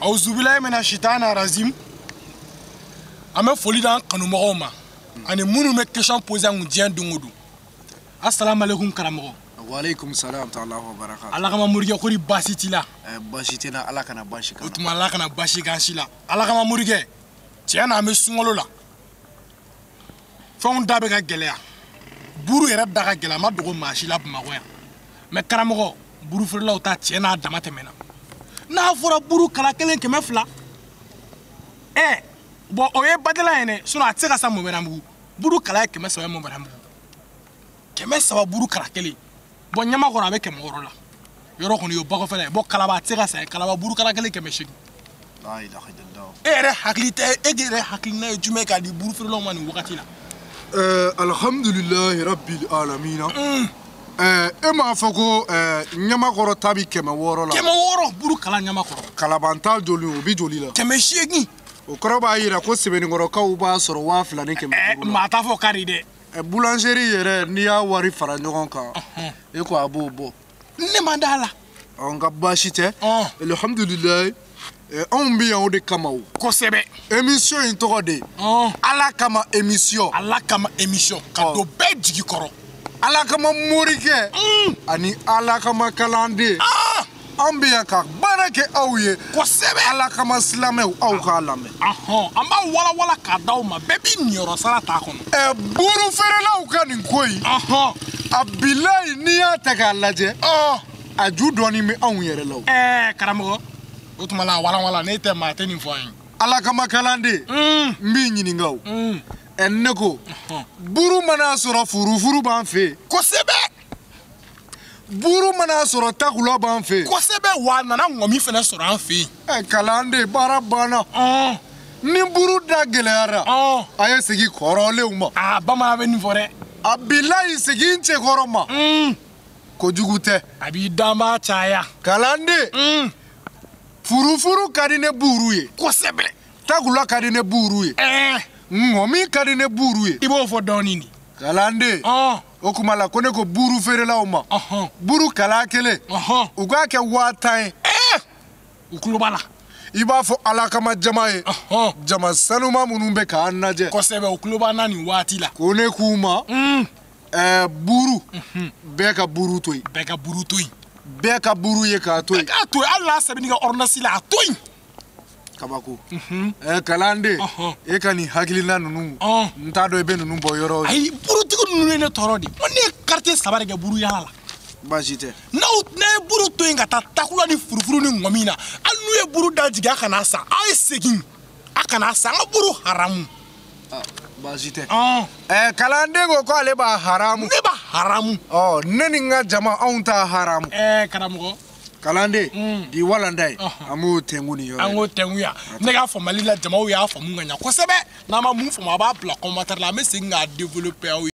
Auzubilahi mina shitana razim. An bɛ foli d'an kanumɔgɔw ma ani minnu bɛ question poser an kun diɲɛ don o don. Assalamu alaikum karamɔgɔ. Waaleykum salam ta'ala wa barakatuh. Ala kama morikɛ, kori baasi t'i la? Baasi tɛ n na, Ala kana baasi k'an O na. tuma Ala kana baasi k'an si la. Ala kama morikɛ, tiɲɛ na an bɛ sunkalo la, fɛnw da bɛ ka gɛlɛya, buru yɛrɛ da ka gɛlɛn, a ma dogo maa si la Bamakɔ yan. Mais karamɔgɔ, buru feerelaw ta tiɲɛ n'a dama tɛmɛna. N'a fɔra buru kala kelen 200, ɛ bon o ye badala ye dɛ, sinon a tɛ se ka sa Mɔmɛramugu. Buru kala ye 300 ye Mɔmɛramugu, 300 buru kala kelen. Bon Ɲamakɔrɔ a bɛ 600 la, yɔrɔ kɔni o bakɔfɛla ye. Bon Kalaba a tɛ se ka sa yen, Kalaba buru kala kelen 800. La ilaha illallah. E yɛrɛ hakili tɛ, e yɛrɛ hakilina ye jumɛn k'a di buru feerelaw ma nin wagati la? Alhamdulillahi rabbil alamin. E m'a fɔ ko Ɲamakɔrɔ ta bi 600 la? 600 buru kala Ɲamakɔrɔ. Kalaban ta joli, o bi joli la? 800. O kɔrɔ b'a yira ko Sɛbɛnnikɔrɔkaw b'a sɔrɔ 2500 la. Maa t'a fɔ kari dɛ. Boulangerie yɛrɛ, n'i y'a wari fara ɲɔgɔn kan, e ko a b'o bɔ. Ne man d'a la. Ɔ, nka baasi tɛ. Alhamdulilayi, anw bɛ yan o de kama o. Kosɛbɛ. Émission in tɔgɔ de Ala kama émission. Ala kama émission ka don bɛɛ jigi kɔrɔ. Ala kama morikɛ ani Ala kama kalanden. Anw bɛ yan ka baara kɛ aw ye. Kosɛbɛ. Ala kama silamɛw, aw k'a lamɛn. An b'a walawala k'a d'aw ma, bɛɛ b'i niyɔrɔ sara t'a kɔnɔ. Buru feerelaw ka nin ko in, a bilayi, n'i y'a ta k'a lajɛ, a ju dɔɔni bɛ anw yɛrɛ la o. Karamɔgɔ, o tuma la a walawala, ne tɛ maa tɛ nin fɔ an ye. Ala kama kalanden, n b'i ɲininka o. Ne ko buru mana sɔrɔ, furufuru b'an fɛ yen. Kosɛbɛ. Buru mana sɔrɔ, takula b'an fɛ yen. Kosɛbɛ, wa a nana ŋɔmi fana sɔrɔ an fɛ yen. Kalanden, baara banna. Ni buru da gɛlɛyara, a ye segin kɔrɔlenw ma. Aa, bamanan bɛ nin fɔ dɛ. A bilayi, segin cɛkɔrɔ ma, kojugu tɛ. A b'i danbaa caya. Kalanden, furufuru ka di ne buru ye. Kosɛbɛ. Takula ka di ne buru ye. Ŋɔmi ka di ne buru ye. I b'o fɔ dɔɔni de. Kalanden, o kuma la ko ne ko buru feerelaw ma, buru kala kelen, u k'a kɛ 50 000 ye. U tulo b'a la. I b'a fɔ Ala kama jama ye, jama sanuma minnu bɛ k'an lajɛ. Kosɛbɛ, u tulo b'an na nin waati la. Ko ne k'u ma, buru, bɛɛ ka buru to yen. Bɛɛ ka buru to yen. Bɛɛ ka buru ye k'a to Bɛɛ yen. k'a to yen, hali n'a sɛbɛnni ka ordonnance la, a to yen. Kabako. Kalanden, e ka nin hakilina ninnu, n t'a dɔn i bɛ ninnu bɔ yɔrɔ o yɔrɔ. Ayi, burutigi ninnu ye ne tɔɔrɔ de. Ko ne ye quartier 3 de kɛ buru yaala la. Baasi tɛ. N'aw n'a ye buru to yen ka taa takula ni furufuru ni ŋɔmi na, hali n'u ye buru da jigin, a kana san, a ye segin, a kana san, an ka buru haramu. Baasi tɛ. Kalanden ko k'ale b'a haramu. Ne b'a haramu. Ɔ, ne ni n ka jama, anw t'a haramu. Karamɔgɔ. Kalanden, bi walanda ye, an b'o tɛnku nin yɔrɔ An in. k'o tɛnku yan. Ne ka faamuyali la, jamaw y'a faamu ka ɲa kosɛbɛ. N'an ma mun faamu, a b'a bila commentaire la, an bɛ segin k'a développer aw ye.